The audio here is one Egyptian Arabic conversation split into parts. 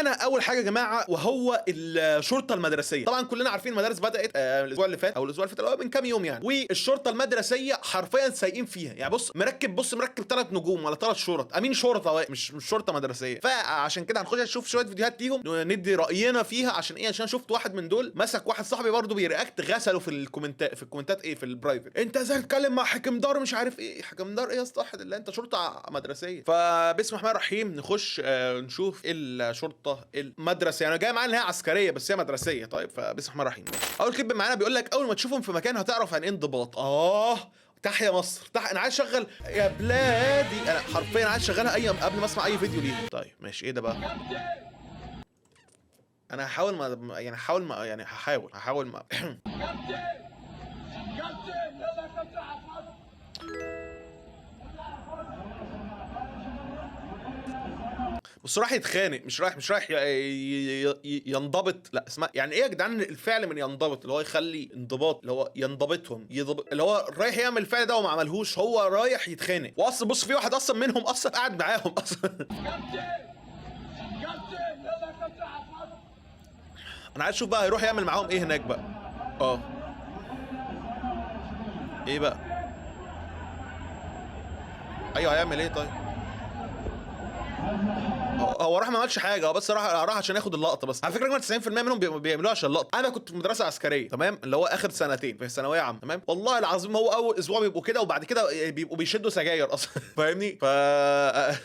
معانا اول حاجة يا جماعة وهو الشرطة المدرسيه. طبعا كلنا عارفين المدارس بدات الاسبوع اللي فات او الاسبوع اللي فات اللي هو من كام يوم يعني، والشرطة المدرسية حرفيا سايقين فيها يعني. بص مركب، بص مركب 3 نجوم ولا 3 شرط، امين شرطه واقف، مش شرطه مدرسيه. فعشان كده هنخش نشوف شوية فيديوهات ليهم ندي راينا فيها. عشان ايه؟ عشان شفت واحد من دول مسك واحد صاحبي برضه بي react، غسله في الكومنتات، في الكومنتات ايه، في ال private، انت ازاي تتكلم مع حكمدار مش عارف ايه. حكمدار ايه يا اسطى؟ الله، انت شرطه مدرسيه. فبسم الله الرحمن الرحيم نخش نشوف الشرطة المدرسيه. انا جاي معايا ان هي عسكرية بس هي مدرسيه. طيب، فبسم الله الرحمن الرحيم. اول كليب معانا بيقول لك اول ما تشوفهم في مكان هتعرف عن ايه انضباط. تحيا مصر، انا عايز اشغل يا بلادي، انا حرفيا عايز اشغلها اي قبل ما اسمع اي فيديو ليهم. طيب ماشي، ايه ده بقى؟ انا هحاول ما يعني هحاول ما يعني هحاول ما كابتن، يلا يا كابتن عفوا. بص راح يتخانق، مش رايح ينضبط. لا اسمع، يعني ايه يا جدعان الفعل من ينضبط؟ اللي هو يخلي انضباط، اللي هو ينضبطهم، يضبط، اللي هو رايح يعمل الفعل ده وما عملهوش، هو رايح يتخانق. واصلا بص في واحد اصلا منهم اصلا قاعد معاهم اصلا. كابتن، كابتن، يلا يا كابتن عفوا. انا عايز اشوف بقى هيروح يعمل معاهم ايه هناك بقى. ايه بقى؟ ايوه هيعمل ايه؟ طيب هو راح ما عملش حاجه، هو بس راح عشان ياخد اللقطة بس. على فكرة يا جماعة 90% منهم بيعملوها عشان اللقطة. انا كنت في مدرسه عسكرية تمام، اللي هو اخر سنتين في ثانوية عامة تمام، والله العظيم هو اول اسبوع بيبقوا كده وبعد كده بيبقوا بيشدوا سجاير اصلا، فاهمني؟ ف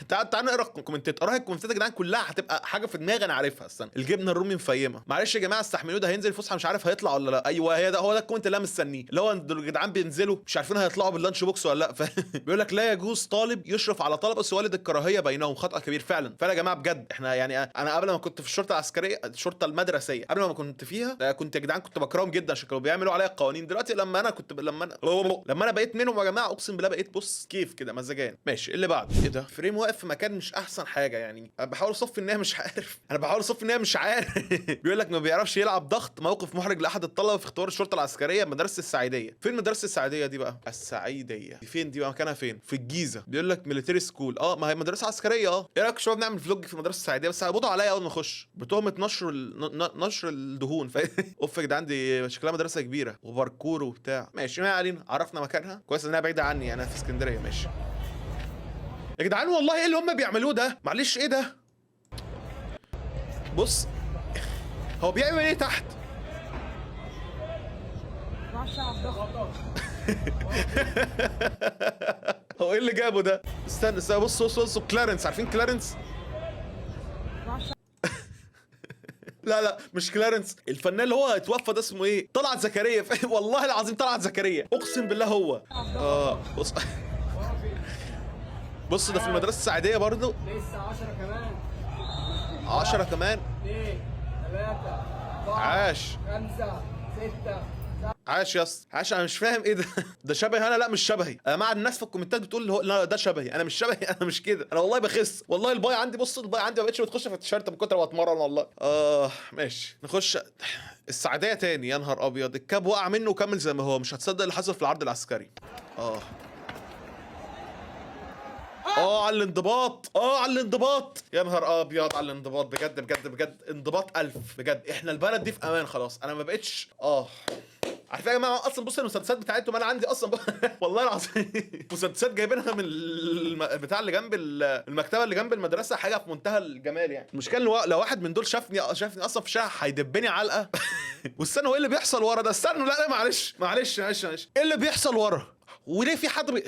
تعال نقرا الكومنتات. اقرا الكومنتات يا جدعان كلها هتبقى حاجة في دماغي انا عارفها. استنى، الجبنة الرومي مفيمه، معلش يا جماعة استحملوه ده هينزل فسحة مش عارف هيطلع ولا لا. ايوه هي ده، هو ده ال comment اللي انا مستنيه، اللي هو دول الجدعان بينزلوا مش عارفين هيطلعوا بال lunch box ولا لا. بيقول لك لا يجوز طالب يشرف على طلبه سوالد الكراهية بينهم، خطأ كبير. فعلا فعلا يا جماعة بجد. احنا يعني انا قبل ما كنت في الشرطة العسكرية، الشرطة المدرسية، قبل ما كنت فيها كنت يا جدعان كنت بكرههم جدا عشان كانوا بيعملوا عليا القوانين. دلوقتي لما انا كنت لما انا لما انا بقيت منهم يا جماعة اقسم بالله بقيت بص كيف كده مزاجان. ماشي، اللي بعده ايه ده؟ frame واقف في مكان مش احسن حاجة يعني، انا بحاول اصفي النية مش عارف، انا بحاول اصفي النية مش عارف. بيقول لك ما بيعرفش يلعب ضغط، موقف محرج لاحد الطلبة في اختبار الشرطة العسكرية مدرسه السعيديه. فين مدرسه السعيديه دي بقى؟ السعيديه دي فين دي بقى؟ مكانها فين؟ في الجيزة. بيقول لك military school، ما هي مدرسه عسكرية. ايه رايك شباب نعمل vlog في مدرسه السعيديه؟ بس هيقبضوا عليا اول ما اخش بتهمه نشر الدهون. اوف يا جدعان دي شكلها مدرسه كبيرة وباركور وبتاع. ماشي ما علينا، عرفنا مكانها كويس انها بعيدة عني، انا في اسكندرية. ماشي يا جدعان والله ايه اللي هم بيعملوه ده؟ معلش ايه ده؟ بص هو بيعمل ايه تحت؟ هو ايه اللي جابه ده؟ استنى استنى، بص بص بص، كلارنس، عارفين كلارنس؟ لا لا مش كلارنس، الفنان اللي هو اتوفى ده اسمه ايه؟ طلعت زكريا. والله العظيم طلعت زكريا، اقسم بالله هو. بص بص ده في المدرسة السعيديه برضه. لسه 10 كمان، 10 كمان، 2 3 4 عاش 5 6. عاش يا اسطى عاش. انا مش فاهم ايه ده. ده شبهي انا؟ لا مش شبهي. انا مع الناس في الكومنتات بتقول هو لا ده شبهي، انا مش شبهي، انا مش كده، انا والله بخس والله. الباي عندي، بص الباي عندي ما بقتش بتخش في التيشيرت من كتر ما بتمرن والله. ماشي نخش السعديه تاني. يا نهار ابيض، الكاب وقع منه وكمل زي ما هو. مش هتصدق اللي حصل في العرض العسكري. على الانضباط، على الانضباط، يا نهار ابيض على الانضباط بجد بجد بجد، انضباط الف بجد. احنا البلد دي في امان خلاص، انا ما بقتش. عارفين يا جماعة اصلا بص المسدسات بتاعتهم انا عندي اصلا والله العظيم مسدسات جايبينها من بتاع اللي جنب المكتبة اللي جنب المدرسة، حاجة في منتهى الجمال يعني. المشكلة ان لو واحد من دول شافني اصلا في الشارع هيدبني علقه. واستنوا ايه اللي بيحصل ورا ده؟ استنوا، لا لا معلش معلش معلش معلش، ايه اللي بيحصل ورا؟ وليه في حد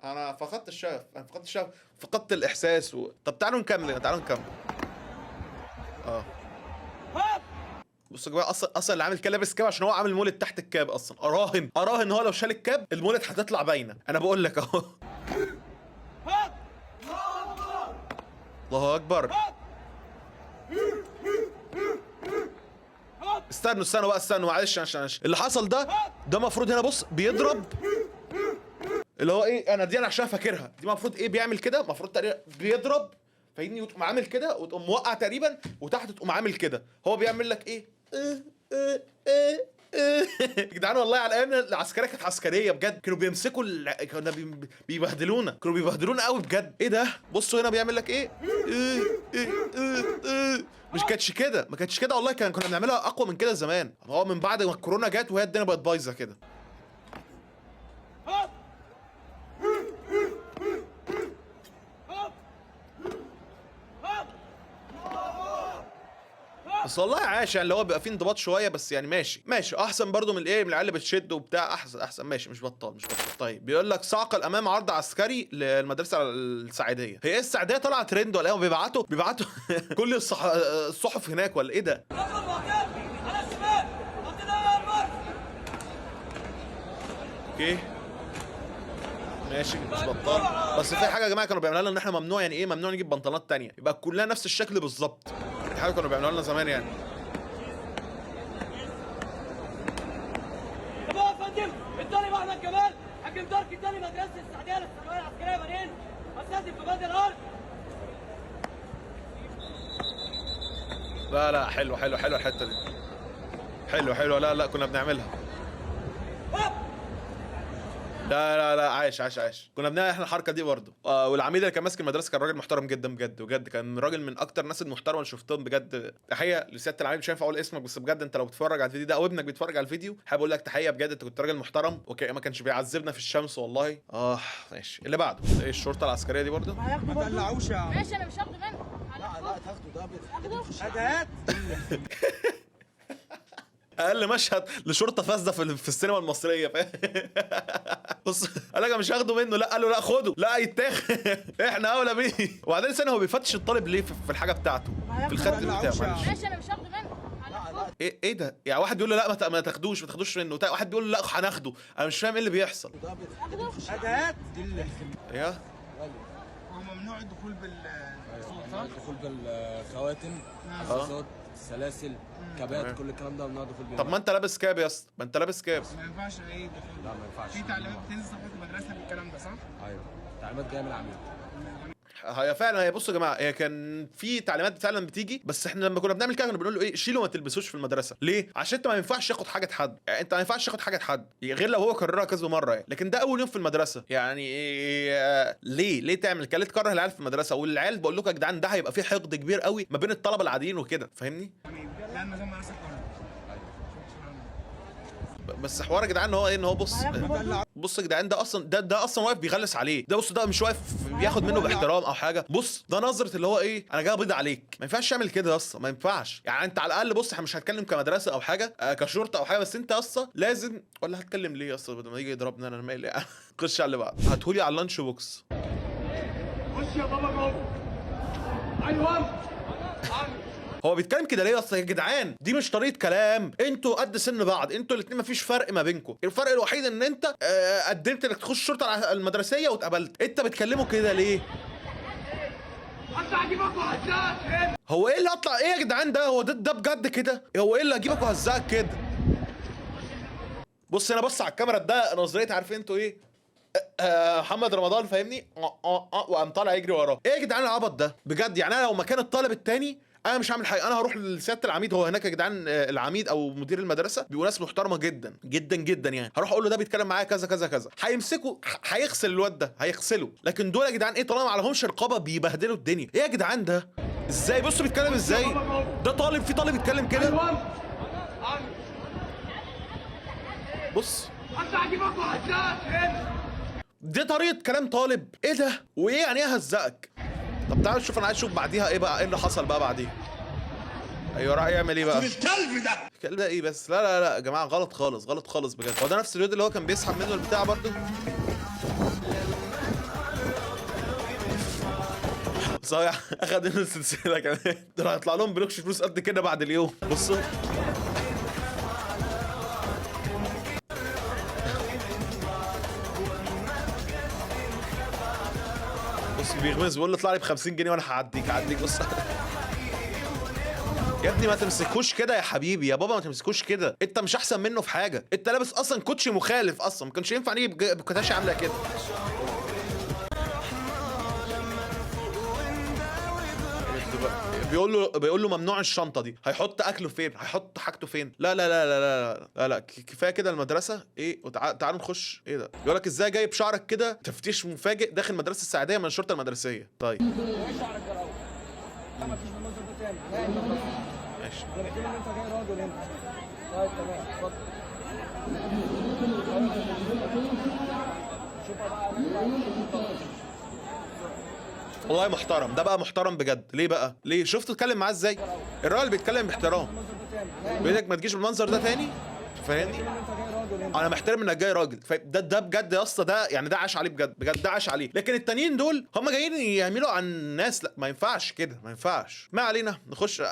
انا فقدت الشغف، انا فقدت الشغف، فقدت الاحساس طب تعالوا نكمل، تعالوا نكمل. بصوا يا جماعة اصلا اللي عامل كده لابس كاب عشان هو عامل مولد تحت الكاب اصلا. اراهن هو لو شال الكاب المولد هتطلع باينة، انا بقول لك اهو. الله اكبر. استنوا استنوا بقى، استنوا معلش عشان اللي حصل ده، ده المفروض هنا بص بيضرب اللي هو ايه، انا دي انا عشان فاكرها دي المفروض ايه بيعمل كده، المفروض تقريبا بيضرب فاهمني، وتقوم عامل كده وتقوم موقع تقريبا، وتحت تقوم عامل كده. هو بيعمل لك ايه؟ يا جدعان والله على ايامنا العسكرية كانت عسكرية بجد، كانوا بيمسكوا كانوا بيبهدلونا، كانوا بيبهدلونا قوي بجد. ايه ده؟ بصوا هنا بيعمل لك ايه؟ إيه إيه إيه إيه. مش كانتش كده، ما كانتش كده والله، كنا بنعملها اقوى من كده زمان. هو من بعد ما الكورونا جت وهي الدنيا بقت بايظة كده. بس والله عاش يعني، اللي هو بيبقى فيه انضباط شوية بس يعني ماشي ماشي، احسن برضو من الايه، من العيال اللي بتشد وبتاع، احسن احسن ماشي، مش بطال مش بطال. طيب بيقول لك صعق الامام عرض عسكري للمدرسة السعيديه. هي ايه السعيديه طالعه ترند ولا ايه؟ بيبعتوا كل الصحف هناك ولا ايه ده؟ okay ماشي مش بطال. بس في حاجة يا جماعة كانوا بيعملوها لنا ان احنا ممنوع، يعني ايه ممنوع نجيب بنطلونات تانية، يبقى كلها نفس الشكل بالظبط. دي حاجة كانوا بيعملوها لنا زمان يعني. يا فندم الطالب احمد جمال حاكم درك الثاني مدرسه السعديه للثانويه العسكرية بنين استاذن في بلد الارض. لا لا حلو حلو حلو الحتة دي، حلو حلو. لا لا كنا بنعملها. لا لا لا عايش عايش عايش، كنا بنعمل احنا الحركة دي برضه. والعميد اللي كان ماسك المدرسة كان راجل محترم جدا بجد بجد، كان راجل من اكتر الناس المحترمة اللي شفتهم بجد. تحية لسياده العميد، مش هينفع اقول اسمك بس بجد انت لو بتتفرج على الفيديو ده او ابنك بيتفرج على الفيديو، حابب اقول لك تحية بجد، انت كنت راجل محترم وما كانش بيعذبنا في الشمس والله. ماشي اللي بعده ايه؟ الشرطة العسكرية دي برضه ما تقلعوش يا عم. ماشي انا مش هاخده منك. لا لا تاخده، ده هات. اقل مشهد لشرطه فاسدة في السينما المصرية، فاهم؟ بص قال لك مش هاخده منه، لا قال له لا خده، لا يتاخد احنا اولى بيه. وبعدين استنى، هو بيفتش الطالب ليه في الحاجة بتاعته، في الختم بتاعه؟ معلش ماشي انا مش هاخده منه. ايه ايه ده يعني؟ واحد بيقول له لا ما تاخدوش ما تاخدوش منه، واحد بيقول له لا هناخده. انا مش فاهم ايه اللي بيحصل. هات. ايه هو ممنوع الدخول بال الدخول بالخواتم، الصوت، السلاسل، كابات، كل الكلام ده ممنوع دخول بيه. طب ما انت لابس كاب يا اسطى، ما انت لابس كاب. ما ينفعش ايه دخول؟ لا ما ينفعش. في تعليمات بتنزل صفحة المدرسة بالكلام ده صح؟ ايوه تعليمات جاية من العميد. هي فعلا، هي بصوا يا جماعة، هي كان في تعليمات فعلا بتيجي، بس احنا لما كنا بنعمل كده كنا بنقول له ايه، شيله ما تلبسوش في المدرسة. ليه؟ عشان انت ما ينفعش تاخد حاجة حد، يعني انت ما ينفعش تاخد حاجة حد غير لو هو كررها كذا مرة يعني. لكن ده اول يوم في المدرسة يعني إيه؟ ليه تعمل كده؟ ليه تكره العيال في المدرسة؟ والعيال بقول لكم يا جدعان ده هيبقى في حقد كبير قوي ما بين الطلبة العاديين وكده، فاهمني؟ لا النظام مدرسه كله. بس حوار يا جدعان ان هو ايه، ان هو بص بص يا جدعان، ده اصلا ده اصلا واقف بيغلس عليه، ده بص ده مش واقف بياخد منه باحترام او حاجة، بص ده نظره اللي هو ايه، انا جاي ابيض عليك. ما ينفعش تعمل كده يا اسطى، ما ينفعش يعني. انت على الاقل بص، احنا مش هتكلم كمدرسه او حاجة، كشرطه او حاجة، بس انت يا اسطى لازم، ولا هتكلم ليه يا اسطى بدل ما يجي يضربنا انا مالي يعني. خش على اللي بعده، هاتهولي على ال lunch box. خش يا بابا جوه. ايوه هو بيتكلم كده ليه يا اسطى؟ يا جدعان دي مش طريقه كلام، انتوا قد سن بعض، انتوا الاثنين مفيش فرق ما بينكم، الفرق الوحيد ان انت قدمت انك تخش الشرطة المدرسية واتقبلت، انت بتكلمه كده ليه؟ اطلع اجيبك وهزقك. هو ايه اللي اطلع ايه يا جدعان ده؟ هو ده بجد كده؟ هو ايه اللي اجيبك وهزقك كده؟ بص هنا، بص على الكاميرا، ده نظرية عارفين انتوا ايه؟ محمد رمضان فاهمني؟ وقام طالع يجري وراه. ايه يا جدعان العبط ده؟ بجد يعني انا لو مكان الطالب التاني انا مش هعمل حاجة، انا هروح لسياده العميد. هو هناك يا جدعان العميد او مدير المدرسة بيبقوا ناس محترمه جدا جدا جدا يعني، هروح اقول له ده بيتكلم معايا كذا كذا كذا، هيمسكه هيغسل الواد ده هيغسله. لكن دول يا جدعان ايه، طالما ما عليهمش رقابه بيبهدلوا الدنيا. ايه يا جدعان ده؟ ازاي؟ بصوا بيتكلم ازاي؟ ده طالب، في طالب بيتكلم كده؟ بص دي طريقه كلام طالب؟ ايه ده؟ وايه يعني ايه هزقك؟ طب تعالوا نشوف، انا عايز اشوف بعديها ايه بقى، ايه اللي حصل بقى بعديها. ايوه راح يعمل ايه بقى؟ الكلب ده الكلب ده ايه بس؟ لا لا لا يا جماعة غلط خالص، غلط خالص بجد. هو ده نفس الواد اللي هو كان بيسحب منه البتاع برضه؟ صايع اخد منه السلسلة كمان. ده هيطلع لهم بلوكش فلوس قد كده بعد اليوم. بصوا بص بيغمز بيقول له اطلع لي ب 50 جنيه وانا هعديك هعديك. بص يا ابني ما تمسكوش كده يا حبيبي، يا بابا ما تمسكوش كده، انت مش احسن منه في حاجة، انت لابس اصلا كوتشي مخالف اصلا، ما كانش ينفع نيجي بكتاشي عامله كده. بقى. بيقول له ممنوع الشنطة دي، هيحط اكله فين؟ هيحط حاجته فين؟ لا لا لا لا لا لا لا، كفاية كده المدرسة. ايه تعالوا نخش. ايه ده؟ بيقول لك ازاي جايب شعرك كده؟ تفتيش مفاجئ داخل مدرسه السعديه من الشرطة المدرسية. طيب لا مفيش بالمنظر ده تاني. ماشي. انا بحكي ان انت جاي راجل هنا. طيب تمام اتفضل. شوفها بقى. والله محترم ده بقى، محترم بجد. ليه بقى؟ ليه؟ شفت اتكلم معاه ازاي؟ الراجل بيتكلم باحترام، بيقول لك ما تجيش بالمنظر ده تاني، فاهمني؟ انا محترم انك جاي راجل. ده بجد يا اسطى، ده يعني ده عاش عليه بجد، بجد ده عاش عليه. لكن التانيين دول هم جايين يعملوا عن الناس، لا ما ينفعش كده، ما ينفعش. ما علينا، نخش.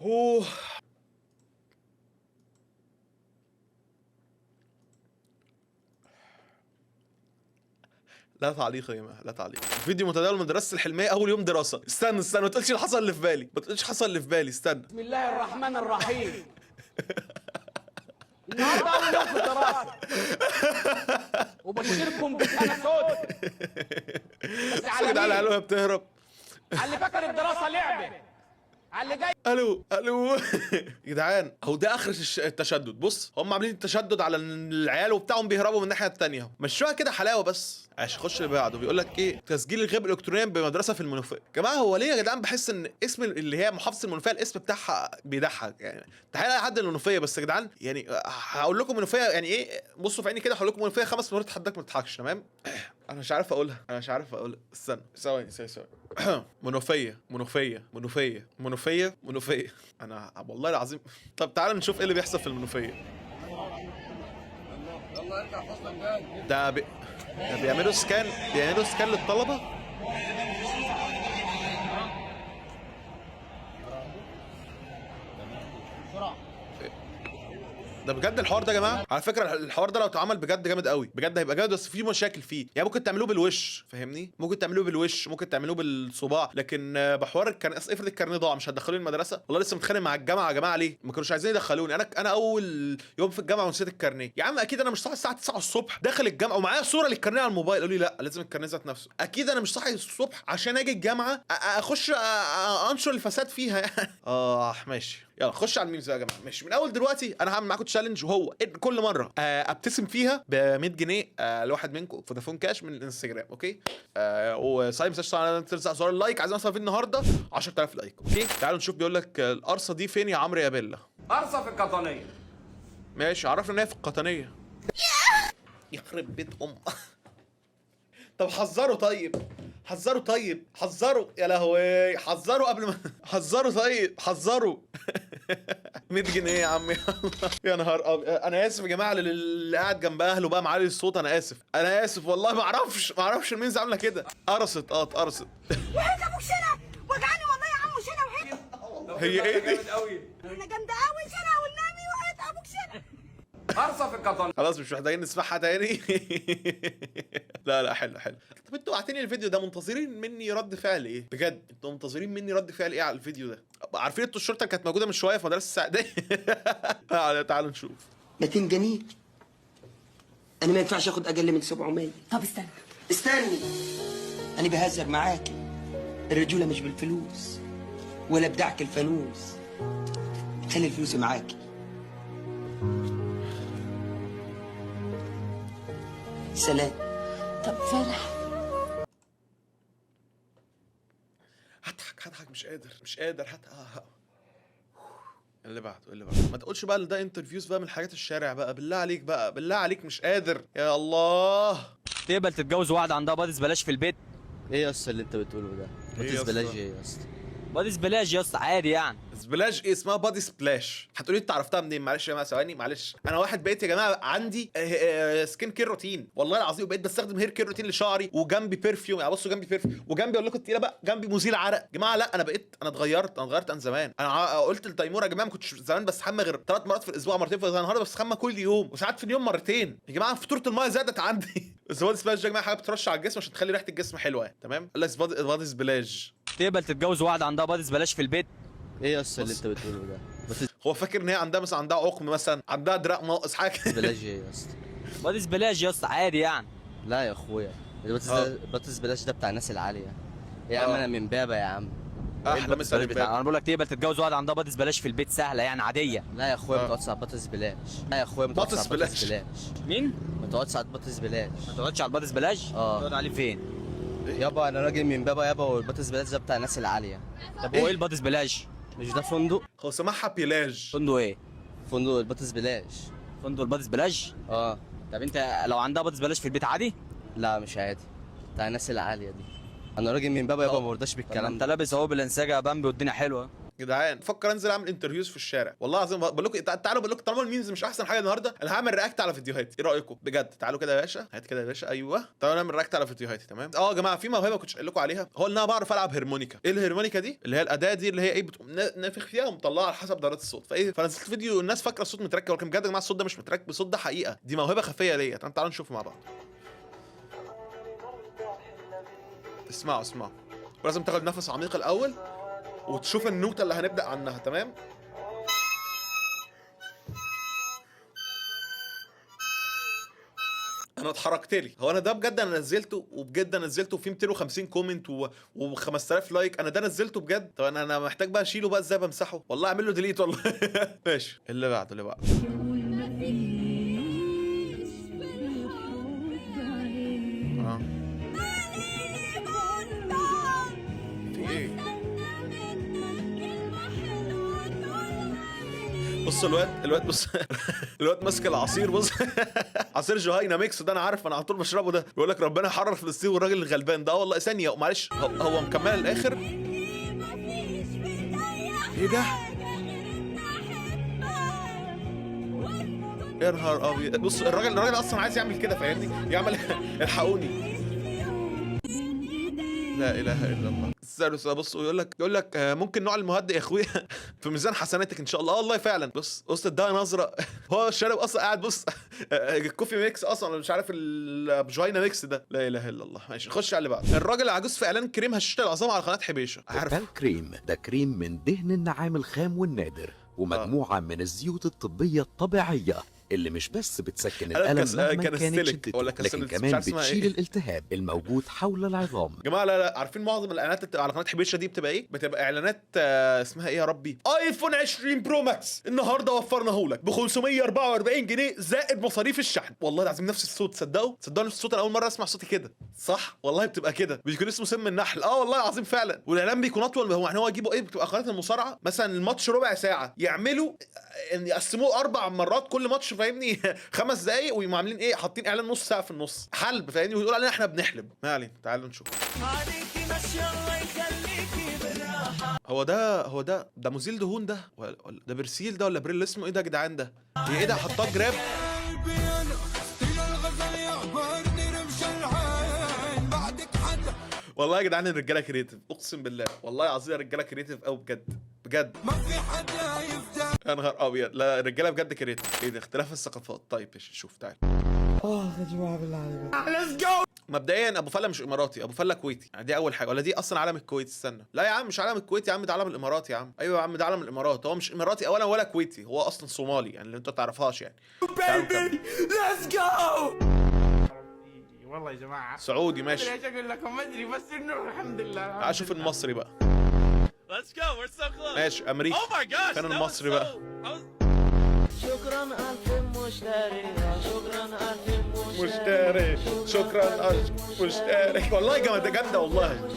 اوه لا تعليق يا جماعة، لا تعليق. فيديو متداول مدرسه الحلميه اول يوم دراسة. استنى استنى، ما تقولش اللي حصل اللي في بالي، ما تقولش حصل اللي في بالي، استنى. بسم الله الرحمن الرحيم. النهارده اول يوم في الدراسة وبشركم بسنة سود. بس على يا جدعان مين؟ العيال وهي بتهرب. على اللي فاكر الدراسة لعبه، على اللي جاي. الو الو يا جدعان، هو ده اخر التشدد. بص هم عاملين التشدد على العيال وبتاعهم بيهربوا من الناحية الثانية، مشوها كده حلاوة بس. عشان خش اللي بعده بيقول لك ايه؟ تسجيل الغياب الالكترونيا بمدرسة في المنوفية. يا جماعة هو ليه يا جدعان بحس ان اسم اللي هي محافظة المنوفية الاسم بتاعها بيضحك يعني؟ تحية لاي حد المنوفية، بس يا جدعان يعني هقول لكم منوفيه يعني ايه؟ بصوا في عيني كده، هقول لكم منوفيه 5 مرات حضرتك ما تضحكش، تمام؟ انا مش عارف اقولها، انا مش عارف اقولها، استنى ثواني ثواني ثواني. منوفيه منوفيه منوفيه منوفيه منوفيه. انا والله العظيم. طب تعالى نشوف ايه اللي بيحصل في المنوفية. ده ده بيعملوا scan، بيعملوا scan للطلبة. ده بجد الحوار ده يا جماعة، على فكرة الحوار ده لو اتعمل بجد جامد قوي، بجد هيبقى جامد، بس في مشاكل فيه يعني. ممكن تعملوه بالوش، فاهمني؟ ممكن تعملوه بالوش، ممكن تعملوه بالصباع، لكن بحوار الكارنيه، اصل افرض الكارنيه ضاع مش هتدخلوني المدرسة؟ والله لسه متخانق مع الجامعة يا جماعة، ليه ما كانوش عايزين يدخلوني؟ انا اول يوم في الجامعة ونسيت الكارنيه يا عم. اكيد انا مش صاحي الساعة 9 الصبح داخل الجامعة ومعايا صوره للكارنيه على الموبايل، قالوا لي لا لازم الكارنيه ذات نفسه. اكيد انا مش صاحي الصبح عشان اجي الجامعة اخش انشر الفساد فيها يعني. ماشي، يلا خش على ال memes يا جماعة. ماشي، من اول دلوقتي انا هعمل معاكم challenge، وهو إن كل مرة ابتسم فيها ب 100 جنيه لواحد منكم فودافون كاش من الانستجرام، okay؟ وصحيح ما تنساش ترزع زرار ال like، عايزين نوصل فيه النهارده 10000 like، okay؟ تعالوا نشوف. بيقول لك القرصه دي فين يا عمرو يا بيلا؟ قرصة في القطنيه. ماشي، عرفنا ان هي في القطنيه. يخرب بيت ام. طب حذروا، طيب حذروا، طيب حذروا، يا لهوي حذروا قبل ما حذروا، طيب حذروا. 100 جنيه يا عم، يا نهار ابيض. انا اسف يا جماعة للي قاعد جنب اهله بقى معلي الصوت، انا اسف، انا اسف والله، ما اعرفش، ما اعرفش ال memes عامله كده. قرصت، اتقرصت. وحيد ابوك شنا وجعاني والله يا عم شنا وحيد. هي ايه دي؟ انا جامدة قوي شنا والنبي وحيد ابوك شنا. قرصة في القطنيه. خلاص مش محتاجين نسمعها تاني. لا لا حلو حلو. طب انتوا قاعدين الفيديو ده منتظرين مني رد فعل ايه؟ بجد انتوا منتظرين مني رد فعل ايه على الفيديو ده؟ عارفين انتوا الشرطة اللي كانت موجودة من شوية في مدرسه السعديه؟ تعالوا نشوف. 200 جنيه؟ انا ما ينفعش اخد اقل من 700. طب استنى استني، انا بهزر معاكي. الرجولة مش بالفلوس ولا بدعك الفانوس. خلي الفلوس معاكي. سلام. طب فرح. هضحك هضحك، مش قادر مش قادر. اللي بعده اللي بعده. ما تقولش بقى ان ده interviews بقى من حاجات الشارع بقى، بالله عليك بقى، بالله عليك مش قادر يا الله. تقبل تتجوز واحدة عندها buddies بلاش في البيت؟ ايه يا اسطى اللي انت بتقوله ده؟ إيه يا buddies بلاش اسطى؟ ايه يا اسطى؟ body splash يا اسطى عادي يعني. splash ايه؟ اسمها body splash. هتقولي انت عرفتها منين؟ معلش يا جماعة ثواني معلش، انا واحد بقيت يا جماعة عندي skin care routine والله العظيم، وبقيت بستخدم hair care routine لشعري، وجنبي perfume، يعني بصوا جنبي perfume، وجنبي اقول لكم التقيله بقى، جنبي مزيل عرق. جماعة لا انا بقيت، انا اتغيرت، انا اتغيرت عن زمان. انا قلت لتيمور يا جماعة ما كنتش زمان بستحمى غير 3 مرات في الاسبوع، مرتين في الاسبوع، النهارده بستحمى كل يوم وساعات في اليوم مرتين. يا جماعة فاتورة المايه زادت عندي. بس body splash يا جماعة حاجة بترش على الجسم عشان تخلي ريحه الجسم حلوة يعني، تمام؟ قال لك body splash. تقبل تتجوز واحدة عندها body splash في البيت؟ ايه يا اسطى اللي انت بتقوله ده؟ body هو فاكر ان هي عندها مثلا عندها عقم مثلا، عندها دراع ناقص حاجة. splash ايه يا اسطى؟ body splash يا اسطى عادي يعني. لا يا اخويا، ال body splash ده بتاع الناس العالية يا عم. انا من بابا يا عم. احلى مثال. انا بقول لك تقبل تتجوز واحدة عندها body splash في البيت، سهلة يعني عادية. لا يا اخويا ما تقعدش على ال body splash. لا يا اخويا ما تقعدش على ال body splash. مين؟ ما تقعدش على ال body splash. ما تقعدش على ال body splash؟ تقعد عليه فين؟ يابا انا راجل من بابا يابا، وال body splash ده بتاع الناس العالية. طب هو ايه ال body splash؟ مش ده فندق؟ هو سمعها بيلاج. فندق ايه؟ فندق ال body splash. فندق ال body splash؟ طب انت لو عندها body splash في البيت عادي؟ لا مش عادي، بتاع الناس العالية دي. انا راجل من بابا يابا، ما برضاش بالكلام انت ده. لابس اهو بالانسجه يا بامبي والدنيا حلوة. جدعان فكر انزل اعمل interviews في الشارع والله العظيم. بقول لكم تعالوا، بقول لكم طالما ال memes مش احسن حاجة النهارده، انا هعمل react على فيديوهاتي. ايه رايكم بجد؟ تعالوا كده يا باشا، هات كده يا باشا، ايوه تعالوا نعمل react على فيديوهاتي. تمام. يا جماعة في موهبة كنتش قايل لكم عليها، هو ان انا بعرف العب هرمونيكا. ايه الهرمونيكا دي؟ اللي هي الاداة دي اللي هي ايه، بتقوم نافخ فيها ومطلعها على حسب درجات الصوت. فايه، فنزلت فيديو الناس فاكره الصوت متركب، ولكن بجد يا جماعة الصوت ده مش متركب، الصوت ده حقيقة، دي موهبة خفيه ليا. تمام، تعالوا نشوف مع بعض. اسمعوا اسمعوا، ولازم تاخد نفس عميق الاول وتشوف النوتة اللي هنبدأ عنها. تمام. انا اتحركت لي، هو انا ده بجد انا نزلته، وبجد انا نزلته في 250 comment و 5000 like. انا ده نزلته بجد. طب انا محتاج بقى اشيله بقى، ازاي بمسحه؟ والله اعمل له delete والله. ماشي، اللي بعده اللي بعده. في ايه؟ بص الواد بص الواد ماسك العصير، بص عصير جهينة mix ده، انا عارف، انا على طول بشربه ده. بيقول لك ربنا يحرر فلسطين والراجل الغلبان ده. والله ثانية معلش، هو مكمل الاخر. ايه ده؟ يا نهار ابيض. بص الراجل اصلا عايز يعمل كده، فاهمني؟ يعمل الحقوني. لا اله الا الله. استنى بص، ويقول لك، يقول لك ممكن نوع المهدئ يا اخويا في ميزان حسناتك ان شاء الله. والله فعلا. بص بص ده نظره، هو شارب اصلا قاعد بص ال coffee mix اصلا، مش عارف الجوينا mix ده. لا اله الا الله. ماشي نخش على اللي بعده. الراجل العجوز في اعلان كريم هشاشة العظام على قناة حبيشه. عارف كريم ده كريم من دهن النعام الخام والنادر ومجموعة من الزيوت الطبية الطبيعية اللي مش بس بتسكن الألم مهما كانت شدته، لكن كمان بتشيل الالتهاب الموجود حول العظام. جماعة لا لا، عارفين معظم الإعلانات اللي على قناة حبيشة دي بتبقى إيه؟ بتبقى إعلانات اسمها إيه يا ربي؟ آيفون 20 Pro Max النهارده وفرناه لك ب 544 جنيه زائد مصاريف الشحن. والله العظيم نفس الصوت، تصدقوا؟ تصدقوا نفس الصوت، أنا أول مرة أسمع صوتي كده، صح؟ والله بتبقى كده، بيكون اسمه سم النحل. والله العظيم فعلا. والإعلان بيكون أطول، هو يعني هو يجيبوا إيه؟ بتبقى قناة المصارعة مثلا الماتش ربع ساعة، يعملوا يقسموه 4 مرات كل ماتش، فاهمني؟ 5 دقايق، ويقوموا عاملين ايه؟ حاطين اعلان نص ساعة في النص، حلب، فاهمني؟ ويقول علينا احنا بنحلب. ما علينا، تعالوا نشوف. هو ده، هو ده، ده مزيل دهون ده ولا ده برسيل ده ولا بريل اسمه ايه ده يا جدعان؟ ده ايه ده؟ حطاه جراب. والله يا جدعان الرجالة creative، اقسم بالله والله العظيم الرجالة creative قوي بجد بجد. ما في حد يا نهار ابيض. لا الرجالة بجد creative. ايه ده؟ اختلاف الثقافات. طيب شوف تعال. يا جماعة بالله عليكم let's go. مبدئيا ابو فله مش اماراتي، ابو فله كويتي، يعني دي اول حاجة. ولا دي اصلا علم الكويت؟ استنى، لا يا عم مش علم الكويت يا عم، ده علم الامارات يا عم. ايوه يا عم ده علم الامارات. هو مش اماراتي اولا ولا كويتي، هو اصلا صومالي، يعني اللي انت تعرفهاش يعني. baby let's go. والله يا جماعة سعودي ماشي. ايش اقول لكم، ما ادري، بس انه الحمد لله. تعال شوف المصري بقى. Let's go. We're so close. ماشي امريكا. Oh my gosh. فين المصري بقى؟ شكرا ألف مشتري، شكرا ألف مشتري، شكرا ألف مشتري. والله جامدة جامدة والله،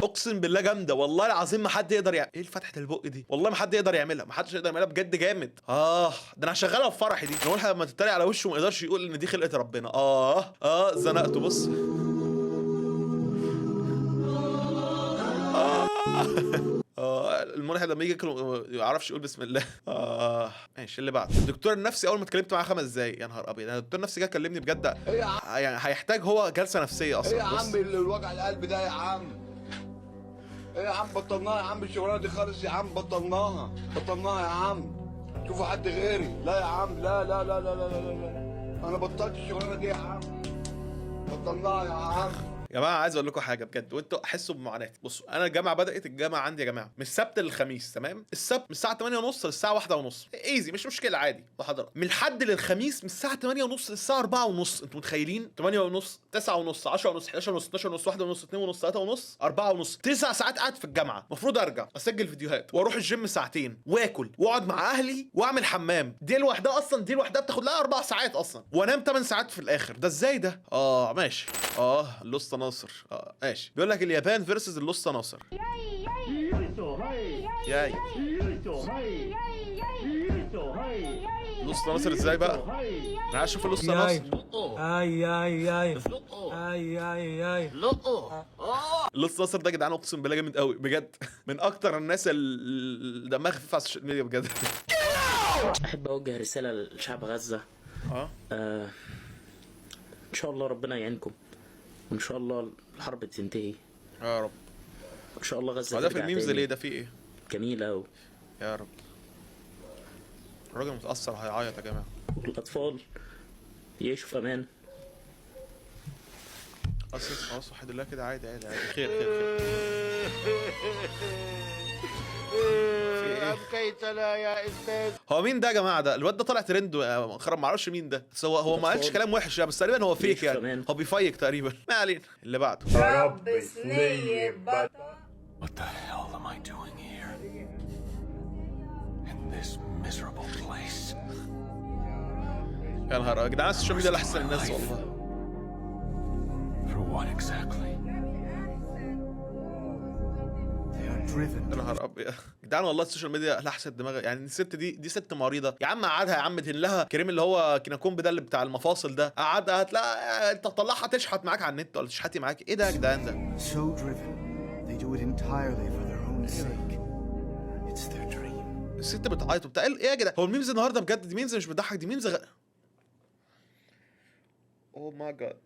اقسم بالله جامدة والله العظيم. ما حد يقدر يعمل ايه فتحه البق دي، والله ما حد يقدر يعملها، ما حدش يقدر يعملها بجد. جامد. ده انا هشغلها في فرحي دي. نقولها لما تتريق على وشه وما يقدرش يقول ان دي خلقه ربنا. زنقته. بص. الملحد لما يجي ياكل ما يعرفش يقول بسم الله. ماشي، اللي بعده. الدكتور النفسي اول ما اتكلمت معاه 5 دقايق، يا نهار ابيض. انا الدكتور النفسي جه كلمني بجد، يعني هيحتاج هو جلسه نفسية اصلا. ايه يا عم الوجع القلب ده يا عم؟ ايه يا عم بطلناها يا عم الشغلانة دي خالص يا عم، بطلناها بطلناها يا عم، شوفوا حد غيري. لا يا عم، لا لا لا لا لا لا, لا. انا بطلت الشغلانة دي يا عم، بطلناها يا عم. يا جماعة عايز اقول لكم حاجة بجد وانتوا حسوا بمعاناتي. بصوا، انا الجامعة بدات، الجامعة عندي يا جماعة من السبت للخميس، تمام؟ السبت من الساعة 8:30 للساعة 1:30، easy مش مشكلة عادي محاضرات. من الحد للخميس من الساعة 8:30 للساعة 4:30، انتوا متخيلين؟ 8:30 9:30 10:30 11:30 12:30 1:30 2:30 3:30 4:30، 9 ساعات قاعد في الجامعة. المفروض ارجع اسجل فيديوهات واروح الجيم ساعتين واكل واقعد مع اهلي واعمل حمام، دي لوحدها اصلا، دي لوحدها بتاخد لها 4 ساعات اصلا، وانام 8 ساعات في الاخر. ده ازاي ده؟ ماشي. اللصه ناصر. ماشي. بيقول لك اليابان versus اللصه ناصر. ياي اللصه ناصر ازاي بقى؟ انا عايز اشوف اللصه ناصر. اي اي اي اي اي اي اللصه ناصر ده يا جدعان اقسم بالله جامد قوي بجد، من اكتر الناس اللي دمها خفيف على ال social media بجد. احب اوجه رسالة لشعب غزة. ان شاء الله ربنا يعينكم، وان شاء الله الحرب تنتهي يا رب، ان شاء الله غزة ده في ترجع ال memes تاني ليه ده؟ في ايه؟ جميلة يا رب. الراجل متاثر هيعيط يا جماعة. والاطفال يعيشوا في امان. اصل خلاص وحد الله كده، عادي عادي عادي، خير خير خير. ابكيتنا يا استاذ. هو مين ده يا جماعة؟ ده الواد ده طالع ترند مؤخرا، ما اعرفش مين ده، بس هو ما قالش كلام وحش يعني، بس تقريبا هو fake يعني، هو بي fake تقريبا. ما علينا، اللي بعده. يا رب صينية بطاطا. What the hell am I doing here? In this miserable place. يا نهار يا جدعان ال social media احسن الناس والله. For what exactly? يا نهار ابيض يا جدعان والله ال social media لحست دماغي يعني. الست دي ست مريضه يا عم، قعدها يا عم، دهن لها كريم اللي هو كيناكومب ده اللي بتاع المفاصل ده، قعدها هتلاقي انت تطلعها تشحت معاك على النت ولا تشحتي معاك. ايه ده يا جدعان ده؟ So driven, they do it entirely for their own sake. It's their dream. الست بتعيط وبتاع ايه يا جدعان؟ هو ال memes النهارده بجد دي memes مش بتضحك، دي memes oh my God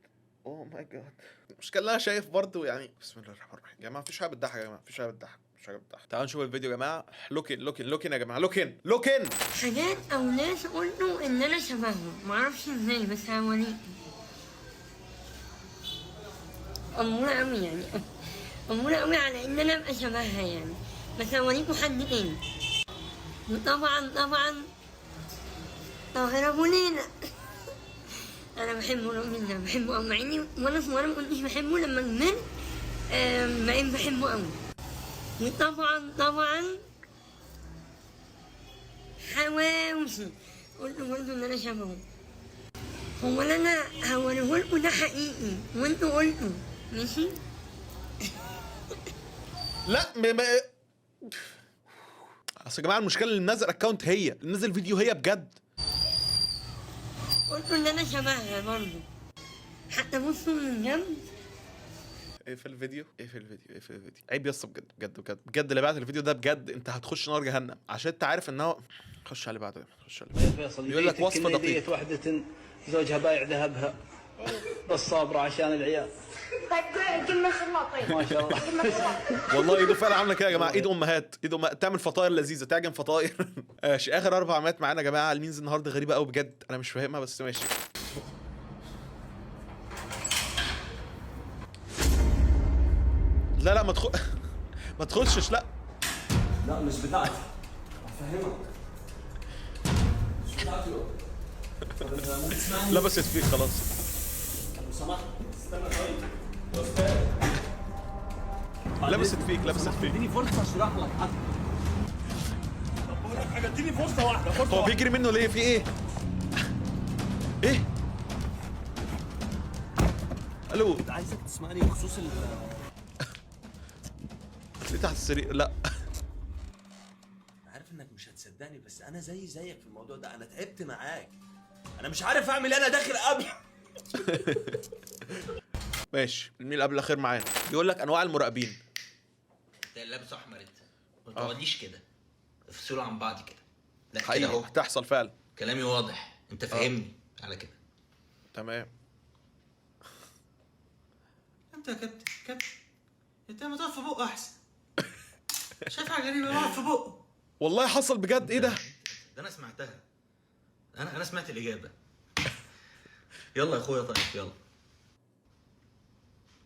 oh my God. المشكلة اللي انا شايف برضه يعني، بسم الله الرحمن الرحيم يا جماعة، مفيش حاجة بتضحك يا جماعة، مفيش حاجة بتضحك، مفيش حاجة بتضحك. تعالوا نشوف الفيديو يا جماعة. لوكين لوكين لوكين يا جماعة، لوكين لوكين. حاجات او ناس قلتوا ان انا شبههم، معرفش ازاي بس هوريكم. اموره قوي يعني، اموره قوي على ان انا ابقى شبهها يعني، بس هوريكم حد تاني. وطبعا طبعا طاهر ابو ليلى، انا بحبه الراجل ده، بحبه قوي، مع اني وانا صغيرة ما كنتش بحبه، لما كبرت بقيت بحبه قوي. وطبعا طبعا حواوشي، قلت برضه ان انا شبهه. هو اللي انا هوريهولكوا ده حقيقي وانتوا قلتوا ماشي؟ لا ما اصل يا جماعة المشكلة اللي منزل account هي اللي منزل فيديو هي بجد. قلت ان انا شبهها برضه، حتى بصوا من جنب. ايه في الفيديو؟ ايه في الفيديو؟ ايه في الفيديو؟ عيب يا اسطى بجد بجد بجد بجد، اللي بعت الفيديو ده بجد انت هتخش نار جهنم، عشان انت عارف ان هو خش على اللي بعده، خش على اللي بعده. بيقول لك وصفه دقيقة. واحدة زوجها بايع ذهبها بس صابره عشان العيال. طيب كلمة الله. طيب ما شاء الله. والله ايده فعلا عامله كده يا جماعة، ايد امهات، ايد امهات تعمل فطاير لذيذة، تعجن فطاير. ماشي، اخر 4 مات معانا يا جماعة. ال memes النهارده غريبة قوي بجد، انا مش فاهمها بس ماشي. لا لا ما ما تخشش. لا لا مش بتاعتي، افهمك مش بتاعتي. لبست فيك خلاص. لو سمحت استنى. طيب يا استاذ لبست فيك، لبست فيك. اديني فرصة اشرح لك حتى. طب بقول لك حاجة، اديني فرصة واحدة، فرصة. هو بيجري منه ليه؟ في ايه؟ ايه؟ الو، عايزك تسمعني بخصوص ال ليه تحت السرير؟ لا عارف انك مش هتصدقني بس انا زي زيك في الموضوع ده، انا تعبت معاك، انا مش عارف اعمل ايه، انا داخل قبل. ماشي، الميل قبل الاخير معانا بيقول لك انواع المراقبين. ده لابس احمر انت. ما تقعدليش كده، افصلوا عن بعض كده. لا كده حقيقي اهو، هتحصل فعلا. كلامي واضح، انت فاهمني على كده. تمام. انت يا كابتن، كابتن انت ما تقف في بقه احسن. شايف حاجة غريبة؟ واقف في بقه. والله حصل بجد. ايه ده؟ ده انا سمعتها، انا سمعت الاجابة. يلا يا اخويا، طيب يلا.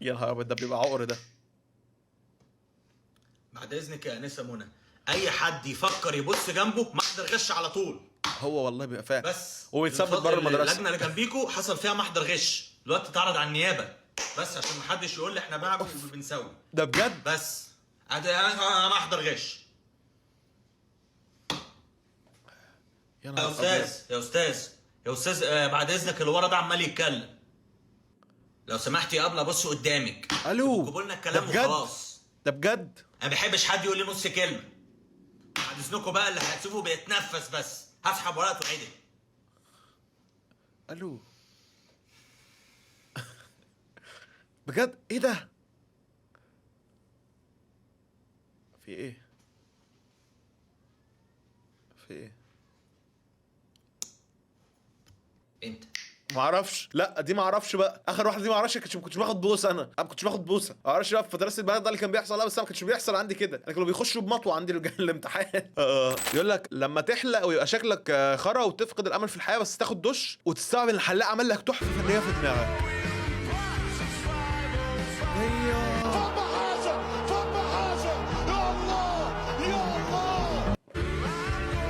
يا نهار ابيض، ده بيبقى عقر ده. بعد اذنك يا انسه منى، اي حد يفكر يبص جنبه محضر غش على طول. هو والله بيبقى فاهم بس وبيتثبت بره المدرسة. اللجنة اللي جنبيكوا حصل فيها محضر غش، دلوقتي اتعرض على النيابة، بس عشان محدش يقول لي احنا بعمل وبنسوي. ده بجد؟ بس انا محضر غش. يا يا استاذ، يا استاذ، يا استاذ، بعد اذنك اللي ورا ده عمال يتكلم. لو سمحت يا ابله بص قدامك. الو، جيبوا لنا الكلام وخلاص. ده بجد؟ انا ما بحبش حد يقول لي نص كلمة. بعد اذنكم بقى اللي هتشوفه بيتنفس بس، هسحب ورقته عدل. الو بجد ايه ده؟ في ايه؟ في ايه؟ انت معرفش. لا دي معرفش بقى، اخر واحدة دي معرفش. كنتش باخد بوسه انا، ما كنتش باخد بوسه. معرفش بقى في مدرسه البنات ده اللي كان بيحصل. لا بس انا ما كانش بيحصل عندي كده، انا كانوا بيخشوا بمطوه عندي الامتحان. يقول لك لما تحلق ويبقى شكلك خرا وتفقد الامل في الحياة، بس تاخد دش وتستوعب ان الحلاق عمل لك تحفة فنية في دماغك. يا الله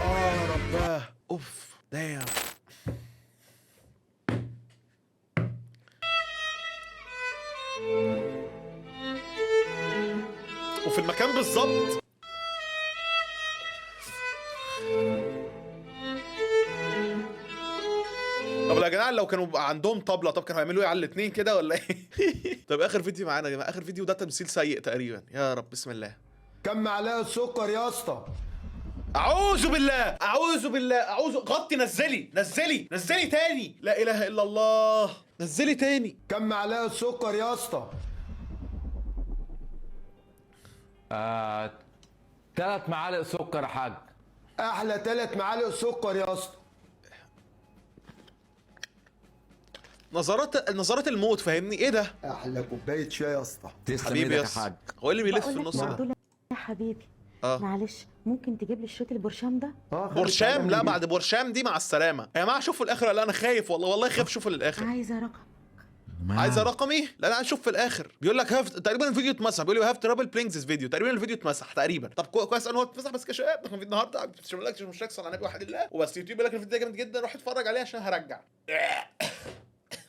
يا رباه، اوف دايم. وفي المكان بالظبط. طب يا جدعان لو كانوا عندهم طبلة، طب كانوا هيعملوا ايه على الاثنين كده ولا ايه؟ طب اخر فيديو معانا يا جماعة، اخر فيديو ده تمثيل سيء تقريبا. يا رب بسم الله. كم معلقه سكر يا اسطى؟ اعوذ بالله، اعوذ بالله، اعوذ. غطي، نزلي نزلي نزلي تاني. لا اله الا الله، نزلي تاني. كم معلقه سكر يا اسطى؟ 3 معالق سكر يا حاج. احلى 3 معالق سكر يا اسطى. نظرات الموت، فاهمني؟ ايه ده؟ احلى كوباية شاي يا اسطى. حبيبي يا حاج. هو ايه اللي بيلف في النص ده؟ يا حبيبي معلش، ممكن تجيب لي شريط البرشام ده؟ برشام؟ لا بعد برشام دي مع السلامة يا جماعة. شوفوا الاخر. لا انا خايف والله، والله خايف. شوفوا للاخر. عايزه رقم. عايزه رقمي؟ لا انا هشوف في الاخر. بيقول لك have تقريبا الفيديو اتمسح. بيقول لي have trouble playing this video. تقريبا الفيديو اتمسح تقريبا. طب كويس ان هو اتمسح. بس كشباب ده كان فيديو النهارده، مش مش على النبي واحد الله وبس. يوتيوب بيقول لك الفيديو ده جامد جدا، روح اتفرج عليه عشان هرجع.